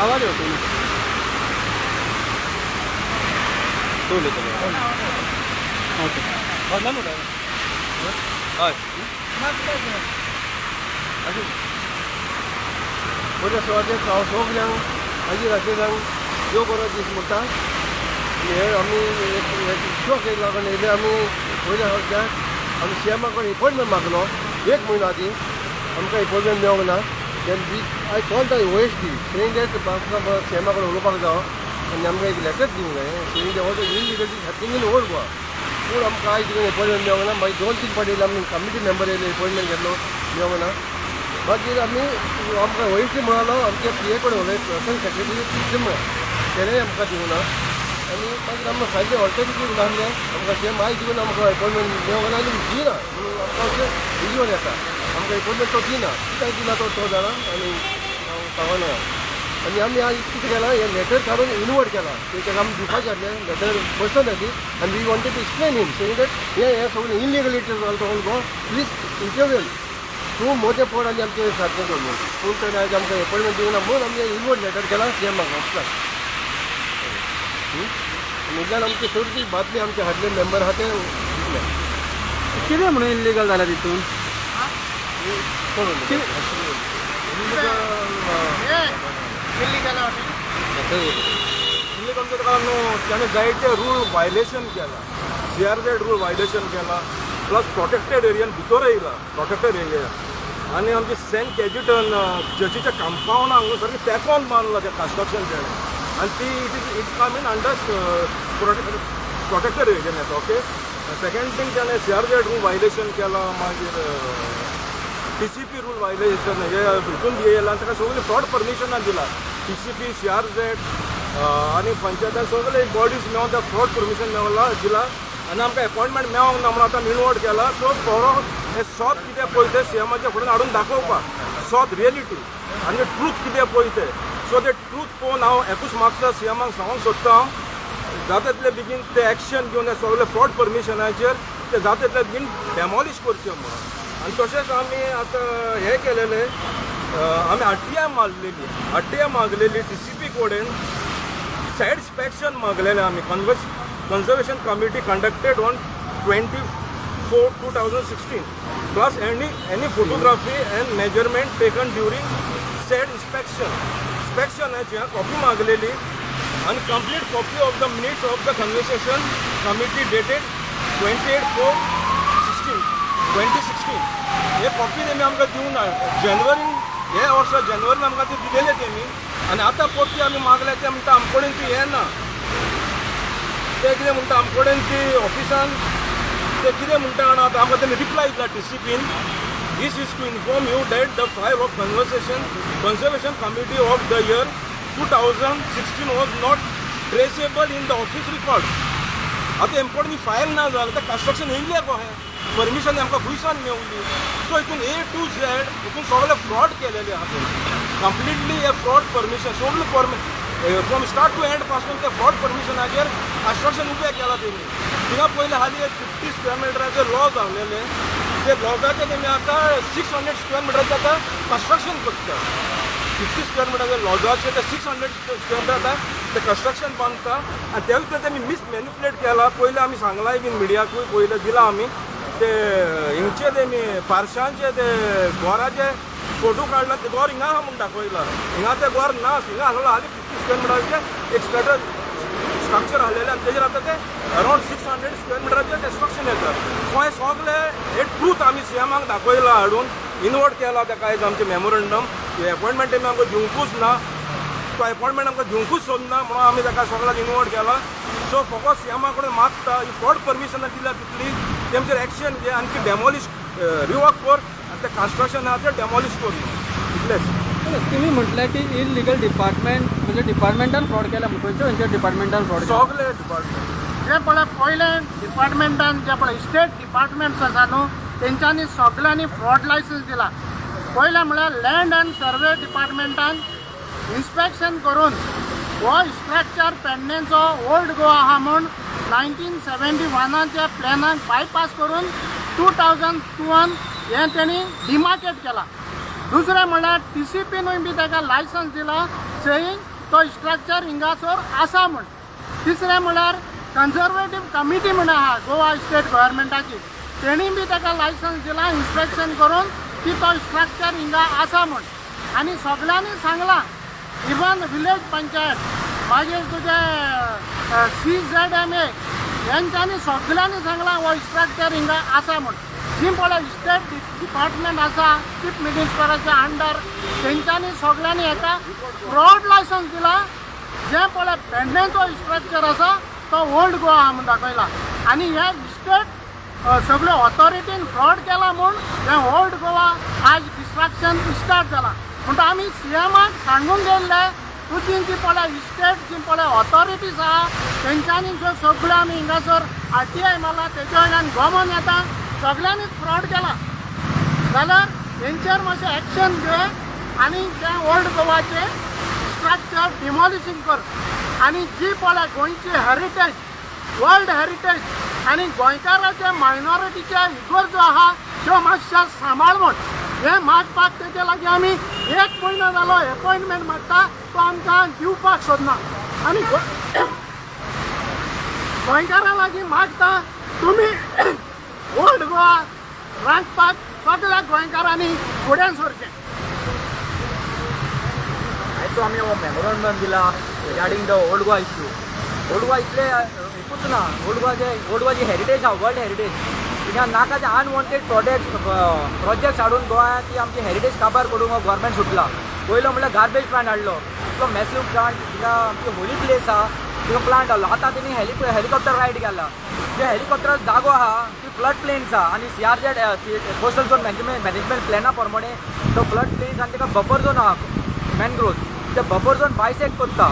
आवाज येतो. तूं उलयतलो. ओके. हय ना म्हणटा. हय, पयल्या सुवातेर हांव सगल्यांक हाजीर आशिल्ल्यांक देव बरो दीस म्हणटा. हे आमी एक शॉक एक लागून येयले. आमी पयल्या सद्याक आमी सी एमा कडेन एपॉयंटमेंट मागलो एक म्हयनो आदीं. आमकां एपॉयंटमेंट मेळोंक ना. Then we I call the OSD saying that आमकां सी एमा कडेन उलोवपाक जावो आनी आमकां एक लेटर दिवंक जाय saying that all illegal is happening in Old Goa. पूण आमकां आयज एपॉयंटमेंट मेळोंक ना. मागीर दोन तीन फावटी येयले आमी, कमिटी मेंबर येयले, एपॉयंटमेंट घेतलो, मेळोंक ना. मागीर आमी आमकां ओएसडी म्हणालो आमच्या पी ए कडेन उलय, पर्सनल सेक्रेटरी प्रितम तेणें आमकां दिवंक ना. आनी मागीर आमकां फायनली ऑल्टरनेटीव नासलें. आमकां सेम आयज दिवन आमकां एपॉयंटमेंट मेळोंक ना आनी दिना म्हणून आमकां अशें विजवण येता. आमकां एपॉयंटमेंट तो दिना, कित्याक दिना तो तो जाणा आनी हांव सांगना. आनी आमी आज कितें केलां, हें लेटर काडून इनवर्ड केलां. ते ताका आमी दिवपाचें आसलें लेटर पर्सनली आनी we wanted to explain him saying that हें हें सगळें इलिगलिटी जालें तो गो, प्लीज इंटरव्हीन, तूं मोदें पड आनी आमचें सारकें कर म्हणून. पूण ताणें आयज आमकां एपॉयंटमेंट दिवना म्हणून आमी इनवर्ड लेटर केलां सी एमाक ऑफिसाक. इतल्यान आमची सगळी बातमी आमचे हाडले मेंबर आहा ते दितले. कितें म्हणून इल्लीगल जालें तितून? कोण उलयता? इल्लीगल कारण त्याने जायते रूल व्हायलेशन केला, सीआरझेड रूल व्हायलेशन केला, प्लस प्रोटेक्टेड एरियान भितर येयला प्रोटेक्टेड एरिया. आनी आमचे सेंट कॅजिटन चर्चीच्या कंपावंडाक न्हू सारकें तेंकोन बांदलां तें कन्स्ट्रक्शन तेणें आनी ती it come in under protected area येता. ओके, सेकंड थींग तेणें सीआरझेड रूल व्हायलेशन केलां, मागीर टीसीपी रूल व्हायलेशन हे हितून येयला आनी ताका सगळें फ्रॉड परमिशनां दिला. टीसीपी, सीआरझेड आनी पंचायतान सगळे बॉडीज मेळोन त्या फ्रॉड परमिशन मेवला दिला आनी आमकां एपॉयंटमेंट मेळोंक ना म्हणून आतां इनवर्ड केला. सो बरो हें सत कितें पळय तें सीएमाच्या फुड्यान हाडून दाखोवपाक, सत रियलिटी आनी ट्रूथ कितें पळय तें. सो तें ट्रूथ पळोवन हांव एकूच मागता, सीएमाक सांगूंक सोदता हांव, जाता तितले बेगीन ते एक्शन घेवन हे सगळे फ्रॉड परमिशनाचेर ते जाता तितले बेगीन डेमॉलिश करचे म्हणून. आनी तशेंच आमी आतां हें केलेलें, आमी आरटीआय मागलेली, आरटीआय मागलेली टीसीपी कडेन, सायट इन्स्पेक्शन मागलेलें आमी. Conservation committee conducted on 24/2016 plus any photography and measurement taken during said inspection. इन्स्पेक्शनाची copy मागलेली आनी complete copy of the minutes of the conservation committee dated 28/4/16 2016. हे कॉपी तेमी आमकां दिवना. जानेवारीन, हे वर्सा जानेवारीन आमकां ती दिलेले तेमी आनी आतां परती आमी मागल्या, ते म्हणटा आमचे कडेन ती येना. ते कितें म्हणटा, आमचे कडेन ती ऑफिसान ते कितें म्हणटा जाणा, आतां आमकां तेमी रिप्लाय दिला टीसीपीन. "This is to inform you that the file of conservation committee of the year 2016 was not traceable in the office record." आतां हेमकोडेन फायल ना जाल्यार तें कन्स्ट्रक्शन येयलें कशें? परमिशन आमकां खुंयसान मेवली? सो हितून ए टू झेड हितून सगळें फ्रॉड केलेलें आहा तेणी कंप्लिटली. हे फ्रॉड परमिशन सगळें फ्रॉम स्टार्ट टू एंड पासून ते फ्रॉड परमिशनाचेर कन्स्ट्रक्शन उबें केलां तेणी. थिंगा पयलें हालीं एक 50 स्क्वेअर मिटराचे लॉज आहलेले, ते लॉजाचे तेमी आतां 600 स्क्वेअर मिटराचे आतां कन्स्ट्रक्शन करता. 50 स्क्वेअर मिटराचे लॉजाचे ते 600 स्क्वेअर मिटर आतां ते कन्स्ट्रक्शन बांदता आनी ते भितर तेमी मिसमॅनिपुलेट केला. पयलीं आमी सांगलाय बीन मिडियाकूय, पयलें दिलां आमी ते हिंगचे तेमी पारशांचे ते घराचे फोटो काडला, ते घर हिंगा आहा म्हूण दाखयला. हिंगा ते घर ना. हिंगा आहलेलो हालीं 50 स्क्वेअर मिटराचे एक स्ट्रक्चर स्ट्रक्चर आहलेलें आनी तेजेर आतां ते अरावंड 600 स्क्वेअर मिटराचेर कन्स्ट्रक्शन येता. सो हें सगळें हे ट्रूथ आमी सीएमाक दाखयला हाडून, इनवर्ड केला ताका आयज आमचें मेमोरंडम. एपॉयंटमेंट तेमी आमकां दिवंकूच ना, तो एपॉयंटमेंट आमकां दिवंकूच सोदना म्हणून आमी ताका सगळ्याक इनवर्ड केला. सो फकत सीएमा कडेन मागता, ही फ्रॉड परमिशनां दिल्या तितली तेमचेर एक्शन घे आनी ती डेमोलिश रिवॉक कर आनी तें कन्स्ट्रक्शन आहा तें डेमोलिश कर म्हणून, इतलेंच. तुम्ही म्हटलें की इलिगल डिपार्टमेंट, म्हणजे डिपार्टमेंटान फ्रॉड केला म्हण, खंयच्या खंयच्या डिपार्टमेंटान फ्रॉड केला? सगळे डिपार्टमेंट. जे पळय पयलें डिपार्टमेंटान जे पळय स्टेट डिपार्टमेंट्स आसा न्हू, तेंच्यांनी सगळ्यांनी फ्रॉड लायसन्स दिला. पयलें म्हळ्यार लँड अँड सर्वे डिपार्टमेंटान इन्स्पेक्शन करून हो स्ट्रक्चर पेडणेचो ओल्ड गोवा आहा म्हूण 1971आच्या प्लॅनाक बायपास करून 2002आन हें तेणी डिमार्केट केलां. दुसरें म्हणल्यार टीसीपीनूय बी ताका लायसन्स दिला सेईंग तो स्ट्रक्चर हिंगासर आसा म्हूण. तिसरें म्हळ्यार कन्जर्वेटीव कमिटी म्हूण आहा गोवा स्टेट गव्हर्मेंटाची, तेणी बी ताका लायसन्स दिलां इन्स्पेक्शन करून की तो स्ट्रक्चर हिंगा आसा म्हूण. आनी सगळ्यांनी सांगलां, इवन विलेज पंचायत, मागीर तुजे CZMA यांच्यांनी सगळ्यांनी सांगलां हो स्ट्रक्चर हिंगा आसा म्हूण. जी पळय स्टेट डिपार्टमेंट आसा चीफ मिनिस्टराच्या अंडर, तेंच्यांनी सगळ्यांनी हेका फ्रॉड लायसन्स दिला. जें पळय पेडणेचो स्ट्रक्चर आसा तो ओल्ड गोवा आहा म्हूण दाखयला आनी हे स्टेट सगळे ऑथॉरिटीन फ्रॉड केला म्हूण हें ओल्ड गोवा आज डिस्ट्रक्शन स्टार्ट जाला. म्हणटा आमी सीएमाक सांगून गेल्ले, तुजी जी पळय स्टेट जी पळय ऑथॉरिटीज आहा तेंच्यांनी ज्यो सगळ्यो आमी हिंगासर RTI मारला तेजे वयल्यान गोमोन येता सगळ्यांनीच फ्रॉड केला. जाल्यार हेंचेर मातशें एक्शन घे आनी तें ओल्ड गोवाचें स्ट्रक्चर डिमॉलिशींग कर आनी जी पळय गोंयची हेरिटेज, वर्ल्ड हेरिटेज आनी गोंयकाराचे मायनॉरिटीचे इगोर्जो आहा त्यो मातशे सांबाळ म्हूण हें मागपाक तेजे लागीं आमी 1 म्हयनो जालो एपॉयंटमेंट मागता, तो आमकां दिवपाक सोदना. आनी गोंयकारां लागीं मागता तुमी ओल्ड गोवा राखपाक सगळ्या गोंयकारांनी फुडें सरचें. आयचो आमी हो मेमोरंडम दिला regarding the old Goa issue. Old Goa इतले एकूच ना, ओल्ड गोवा जे ओल्ड गोवा जी हेरिटेज आहा, वर्ल्ड हेरिटेज, तिका नाका ते अनवॉन्टेड प्रोजेक्ट्स हाडून गोंयांत ती आमची हेरिटेज काबार करूंक हो गव्हर्मेंट सुटला. पयलो म्हणल्यार गार्बेज प्लांट हाडलो, इतलो मॅसीव प्लांट, तिका आमची होली प्लेस आहा तिका प्लांट हाडलो. आतां तेणी हेलिकॉप्टर रायड केला. जे हेलिकॉप्टर जागो आहा ती फ्लड प्लेन्स आहा आनी CRZ coastal zone management प्लॅना प्रमाणे तो फ्लड प्लेन्स आनी ताका बफर झोन आहा मॅनग्रोव, ते बफर झोन बायसेक्ट करता.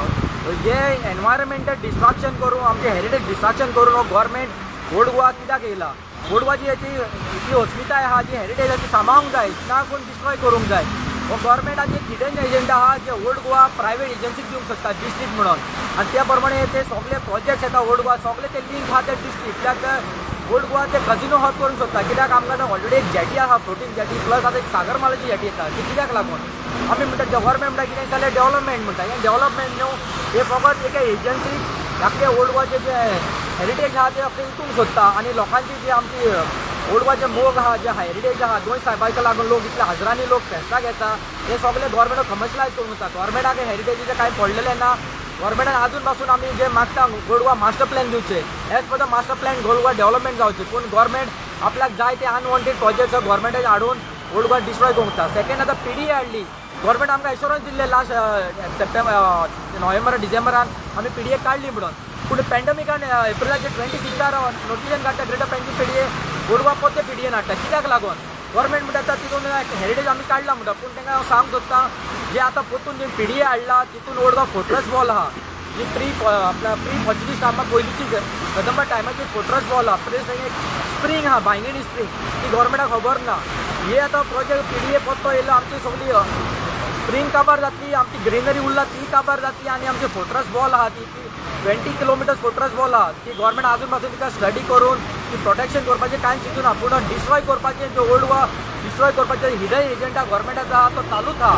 जे एनवायरमेंटल डिस्ट्रक्शन करून आमचे हेरिटेज डिस्ट्रक्शन करून हो गव्हर्मेंट ओल्ड गोवा कित्याक येयला. ओल्ड गोवाची जी अस्मिताय आहा, जी हेरिटेज आहा ती सांबाळूंक जाय, ना कोण डिस्ट्रॉय करूंक जाय. हो गव्हर्मेंटाची एक हिडन एजंडा आहा जे ओल्ड गोवा प्रायवेट एजन्सीक दिवंक सोदता डिस्ट्रिक्ट म्हणून, आनी त्या प्रमाणे ते सगळे प्रोजेक्ट्स येता ओल्ड गोवा सगळे ते लिंक आहा ते डिस्ट्रिक्ट. कित्याक ओल्ड गोवा ते कजिनो हब करूंक सोदता, कित्याक आमकां आतां ऑलरेडी एक जेटी आहा फ्लोटींग जेटी, प्लस आतां एक सागरमालाची जेटी येता ती कित्याक लागून आमी म्हणटा गव्हर्मेंट म्हणटा कितें जाल्यार डेव्हलपमेंट म्हणटा. हें डेव्हलपमेंट न्हू, हे फकत एका एजन्सीक आख्खे ओल्ड गोवाचे जे हेरिटेज आहा ते आख्खे विकूंक सोदता आनी लोकांची जी आमची ओल्ड गोवाचे मोग आहा, जे हेरिटेज आहा, गोंय सायबाक लागून लोक इतले हजरांनी लोक फेस्ताक येता, हे सगळे गव्हर्मेंट कमर्शलायज करूंक वता. गव्हर्मेंटाक हेरिटेजीचें कांय पडलेलें ना. गव्हर्मेंटान आजून पासून आमी जे मागता ओल्ड गोवा मास्टर प्लॅन दिवचे, as per the master plan old Goa development जावचें, पूण गव्हर्मेंट आपल्याक जाय ते अनवॉन्टेड प्रोजेक्ट्स गव्हर्मेंटान हाडून ओल्ड गोवा डिस्ट्रॉय करूंक वता. सेकंड आतां PDA हाडली, गव्हर्मेंट आमकां एश्योरन्स दिल्लें लास्ट सप्टेंबर नोव्हेंबर डिसेंबरान आमी PDA काडली म्हणून, पूण पॅन्डमिकान एप्रिलाचे 26 नोटिफिकेशन काडटा greater Panaji PDA, old Goa परते PDA हाडटा. कित्याक लागून गव्हर्मेंट म्हणटा आतां तितून हेरिटेज आमी काडला म्हणटा, पूण तांकां हांव सांगूंक सोदता जे आतां परतून जे PDA हाडला तितून ओल्ड गोवा फोर्ट्रस वॉल आहा, जी प्री आपल्या प्री पोर्चुगीज टायमा पयलींची कदंबा टायमाची फोर्ट्रस वॉल आहा, प्लस एक स्प्रींग आहा बांयगिणी स्प्रींग, ती गव्हर्मेंटाक खबर ना. हे आतां प्रोजेक्ट PDA परतो येयलो, आमची सगळी स्प्रींग काबार जातली, आमची ग्रिनरी उरला ती काबार जातली आनी आमची फोर्ट्रस वॉल आहा ती 20 किलोमिटर्स फोर्ट्रस वॉल आहा ती गव्हर्मेंट आजून पासून तिका स्टडी करून ती प्रोटेक्शन करपाचें कांय चिंतूना, पूण डिस्ट्रॉय करपाचें जे ओल्ड गोवा डिस्ट्रॉय करपाचें हिडन एजंडा गव्हर्मेंटाचो आहा तो चालूच आहा.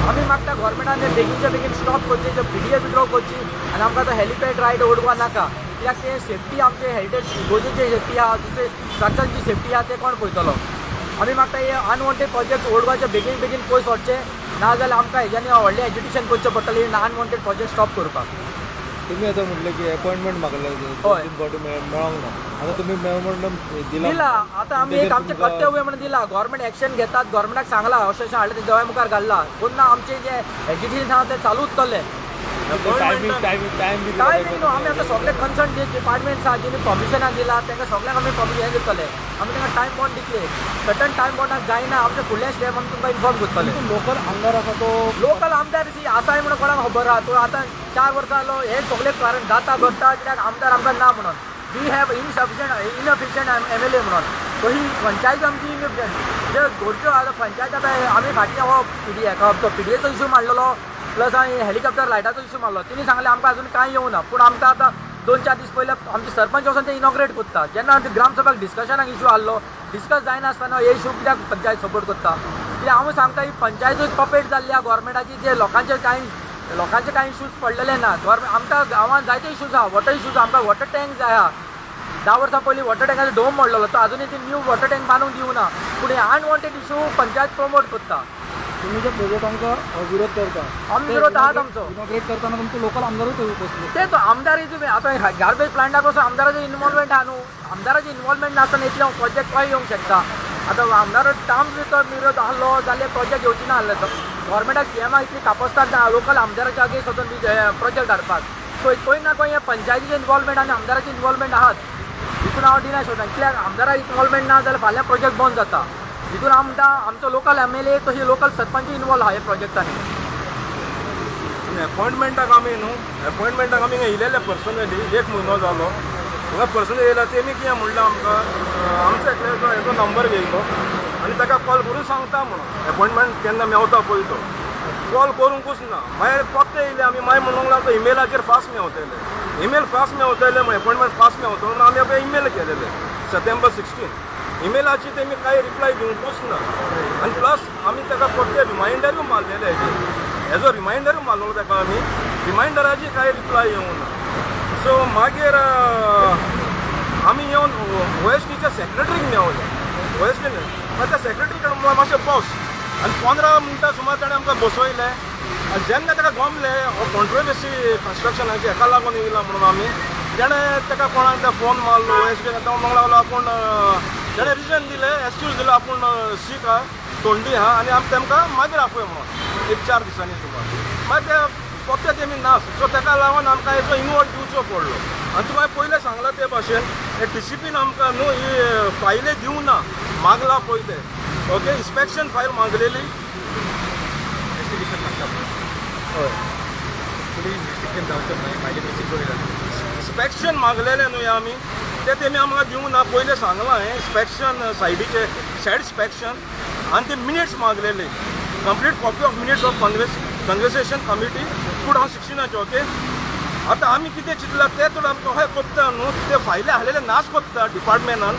आमी मागता गव्हर्मेंटान ते बेगीनच्या बेगीन स्टॉप करचें, जे PDA withdraw करची आनी आमकां आतां हेलिपॅड रायड ओल्ड गोवा नाका, कित्याक ते सेफ्टी आमचे हेरिटेज इगोर्जेची सेफ्टी आहा, दुसरे स्ट्रक्चरची सेफ्टी आहा ते कोण पळयतलो. आमी मागता हे अनवॉन्टेड प्रोजेक्ट ओल्ड गोवाचे बेगीन बेगीन पयस वचचे, ना जाल्यार आमकां हेज्यानी व्हडलें एज्युकेशन करचें पडटलें अनवॉन्टेड प्रोजेक्ट स्टॉप करपाक. तुमी आतां म्हटलें की अपॉयंटमेंट मागलें, हय. 2-3 फावटी मेळोंक ना, आतां तुमी मेमोरंडम दिला दिला, आतां आमी एक आमचें कर्तव्य म्हणून दिला, गव्हर्मेंट एक्शन घेतात, गव्हर्मेंटाक सांगलां अशें अशें हाडलें तें दोळ्या मुखार घाल्लां, पूण आमचें जें एज्युकेशन आहा तें चालूच उरतलें. टायमींग टायम बी टायमींग न्हू, आमी आतां सगळे कन्सर्न जे डिपार्टमेंट्स आहा जेणी परमिशनां दिला तांकां सगळ्यांक आमी परमिशन दितले, आमी तांकां टायम बॉन्ड दितले, सर्टन टायम बॉन्डाक जायना आमचे फुडले स्टेप आमी तुमकां इन्फॉर्म करतले. लोकल आमदार आसा तो लोकल आमदार आसाय म्हणून कोणाक खबर आहा, तो आतां 4 वर्सां जालो हे सगळे कारण जाता घडटा कित्याक आमदार आमकां ना म्हणून, we have इनएफिशियंट MLA म्हणून. सो ही पंचायत आमची इनएफिशियंट जे घडच्यो आतां पंचायत आतां आमी फाटीं हो PDA तो PDAचो इशू मांडलेलो, प्लस आनी हेलिकॉप्टर लायटाचो इशू मारलो, तिणी सांगलें आमकां अजून कांय येवना, पूण आमकां आतां 2-4 दीस पयलीं आमचे सरपंच वचून ते इनॉग्रेट करता. जेन्ना आमच्या ग्रामसभाक डिस्कशनाक इशू आहलो, डिस्कस जायनासतना हे इशू कित्याक पंचायत सपोर्ट करता, कित्याक हांव सांगता ही पंचायतूच पपेट जाल्ली आहा गव्हर्मेंटाची, जे लोकांचेर कांय लोकांचे कांय इश्यूज पडलेले ना. गव्हर्मेंट आमकां गांवांत जायते इश्यूज आहा, वॉटर इश्यूज. आमकां वॉटर टँक जाय आहा. 10 वर्सां पयलीं वॉटर टँकाचो डोम मोडलेलो, तो आजुनूय ती न्यू वॉटर टँक बांदूंक दिवना. पूण हे अनवॉन्टेड इशू पंचायत प्रमोट करता. तुम्ही जे प्रोजेक्टांचो विरोध करता, आमी विरोध आहात आमचो. इनॉग्रेट करताना तुमचो लोकल आमदारूय थंय उपस्थित. ते तो आमदार आतां गार्बेज प्लांटा पासून आमदाराचें इनवॉल्वमेंट आहा न्हू. आमदाराचें इनवॉल्वमेंट नासतना इतलें प्रोजेक्ट खंय येवंक शकता? आतां आमदार टार्म तो विरोध आहलो जाल्यार प्रोजेक्ट येवची ना आहले. तो गव्हर्मेंटाक सीएमाक इतली कापस्ताद ना लोकल आमदाराच्या अगेन्स्ट वचून प्रोजेक्ट हाडपाक. सो खंय ना खंय पंचायतीचें इनवॉल्वमेंट आनी आमदाराचें इनवॉल्वमेंट आहात, हितून हांव डिनाय शकता. कित्याक आमदारा इनवॉल्वमेंट ना जाल्यार फाल्यां प्रोजेक्ट बंद जाता. हितून हांव म्हणटा आमचो लोकल एमएलए तशी लोकल सरपंच इनवॉल्व आहा ह्या प्रोजेक्टांनी. आनी एपॉयंटमेंटाक आमी न्हू, एपॉयंटमेंटाक आमी येयलेले पर्सनली, 1 म्हयनो जालो हांगा पर्सनली येयला. तेमी कितें म्हणलां आमकां, आमचो एकल्याचो हेजो नंबर घेयलो आनी ताका कॉल करून सांगता म्हणून एपॉयंटमेंट केन्ना मेवता पळय. तो कॉल करूंकूच ना. मागीर परते येयले आमी, मागीर म्हणूंक लागलो इमेलाचेर फास्ट मेवतले, इमेल फास्ट मेवतले म्हण एपॉयंटमेंट फास्ट मेवतलो म्हणून आमी आतां इमेल केलेले सप्टेंबर 16. इमेलाची तेमी कांय रिप्लाय दिवंकूच ना. आनी प्लस आमी ताका परते रिमायंडरूय मारलेले, हेजेर हेजो रिमायंडरूय मारलेलो ताका आमी, रिमायंडराची कांय रिप्लाय येवंक ना. सो मागीर आमी येवन ओएसडीच्या सेक्रेटरीक मेवले. ओएसडी मागीर त्या सेक्रेटरी कडेन मातशें बस आनी 15 मिनटां सुमार ताणें आमकां बसयलें. आनी जेन्ना ताका गमलें हो कॉन्ट्रोवर्सी कन्स्ट्रक्शनाची हेका लागून येयला म्हणून आमी, तेणें ताका कोणाक फोन मारलो ओएसडी, तो म्हणूंक लागलो आपूण, तेणें रिजन दिलें, एक्सक्यूज दिलो आपूण सीक आहा, थंडी आहा आनी आमी तेमकां मागीर आपय म्हणून 1-4 दिसांनी सुमार. मागीर ते परते तेमी ना. सो ताका लागून आमकां हेजो इनवॉल्व दिवचो पडलो. आनी तुका हांवें पयलें सांगलां ते भाशेन हे टीसीपीन आमकां न्हू ही फायली दिवना ना, मागला पळय ते ओके इन्स्पेक्शन फायल मागलेली. इन्स्पेक्शन मागलेलें न्हू आमी, ते तेमी आमकां दिवंक ना. पयलें सांगलां हें इन्स्पेक्शन सायडीचें सायड इन्स्पेक्शन आनी ते minutes मागलेले, complete copy of minutes of conversation committee 2016. Okay आतां आमी कितें चिंतलां तें थोडो आमकां कशें कोत्ता न्हू, ते फायले हाडलेले नाश कोत्ता डिपार्टमेंटान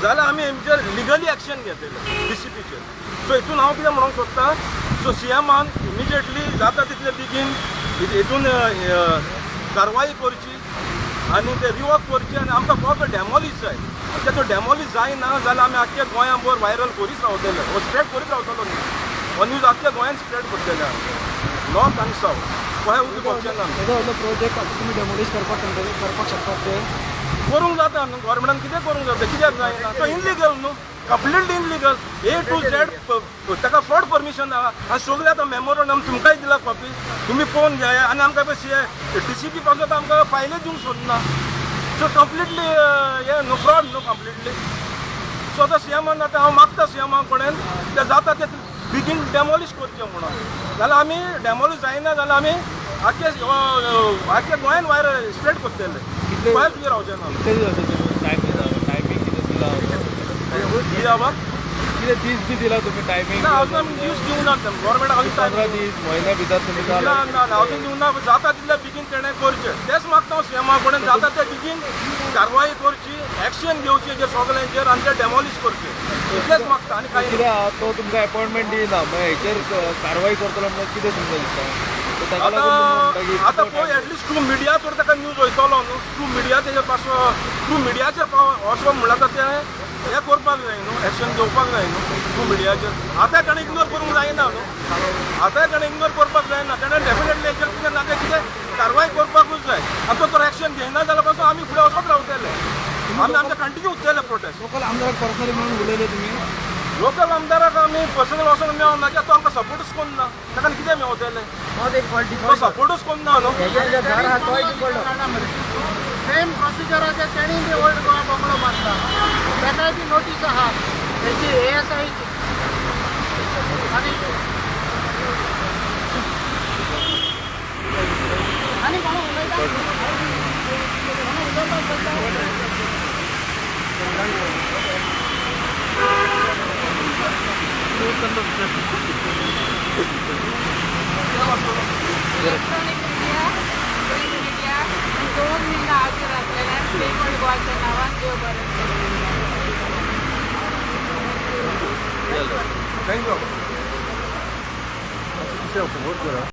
जाल्यार आमी हेमचेर लिगली एक्शन घेतले डीसीपीचेर. सो हितून हांव कितें म्हणूंक सोदता, सो सीएमान इमिजिएटली जाता तितले बेगीन हितून कारवाई करची आनी ते रिवॉक करची आनी आमकां फक्त डॅमोलीश जाय. आनी तो डॅमोलीश जायना जाल्यार आमी आख्खे गोंया भर व्हायरल करीत रावतले, हो स्प्रेड करीत रावतलो न्हू, हो न्यूज आख्ख्या गोंयान स्प्रेड करतले नॉर्थ आनी सावथ. कशें उदक पडचें ना. येदो व्हडलो प्रोजेक्ट आतां तुमी डेमोलीश करपाक शकतात, ते करूंक जाता न्हू, गव्हर्मेंटान कितें करूंक जाता, कित्याक जायना? तो इनलिगल न्हू, completely illegal, A to Z ताका फ्रॉड परमिशन आहा. आनी सगळें आतां मेमोरंडम तुमकांय दिला कॉपी, तुमी पळोवन घेया. आनी आमकां पळय टीसीपी पासून आमकां फायली दिवंक सोदना. सो कंप्लिटली हें न्हू, फ्रॉड न्हू कंप्लिटली. सो आतां सीएमान आतां हांव मागता सीएमा कडेन ते जाता ते बेगीन डेमोलीश करचें म्हणून, जाल्यार आमी डेमोलीश जायना जाल्यार आमी आख्खे आख्खे गोंयान वायर स्प्रेड करतले, गोंयांत तुजें रावचें ना. कितले दीस टायमींग कितें दिला? कितें दीस बी दिला तुमी टायमींग? ना अजून आमी दीस दिवंक ना गव्हर्मेंटाक, अजून 15 दीस म्हयन्या भितर तुमी ना ना अजून दिवंक ना. जाता तितले बेगीन तेणें करचें तेंच मागता हांव सीएमा कडेन, जाता ते बेगीन कारवाई करची, एक्शन घेवची हेजेर सगळ्यांचेर आनी ते डेमोलीश करचें, इतलेंच मागता आनी कांय. कितें तो तुमकां अपॉयंटमेंट दिना, मागीर हेचेर कारवाई करतलो म्हणल्यार कितें तुमकां दिसता? आतां पळय एटलिस्ट थ्रू मिडिया तर ताका न्यूज वयतलो न्हू, थ्रू मिडिया तेजे पासून थ्रू मिडियाचेर वचप म्हणल्यार आतां तें हें करपाक जाय न्हू, एक्शन घेवपाक जाय न्हू थ्रू मिडियाचेर. आतां ताणें इग्नोर करूंक जायना न्हू, आतांय ताणें इग्नोर करपाक जायना, ताणें डेफिनेटली हेचेर कितें ना तें कितें कारवाय करपाकूच जाय. आतां तो एक्शन घेयना जाल्यार पासून आमी फुडें वचत रावतले, आमी आमचे कंटिन्यू उरतले प्रोटेस्ट. लोकल आमदाराक पर्सनली म्हणून उलयले तुमी? लोकल आमदाराक आमी पर्सनल वचोंक मेळना, कित्याक तो आमकां सपोर्टूच करना, ताका कितें मेवतलें? तो सपोर्टूच करना न्हू. सेम प्रोसिजराचेर तेणी बी ओल्ड गोवा बंगलो बांदला, ताकाय बी नोटीस आहा तेची एएसआयची. आनी आनी कोण उलयता? कोण उलोवपाक सोदता? इलेक्ट्रॉनिक मिडिया, प्रिंट मिडिया दोन मिनटां हाजीर आसलेल्यान सेव ओल्ड गोवाच्या नांवान देव बरें करूं. Thank you.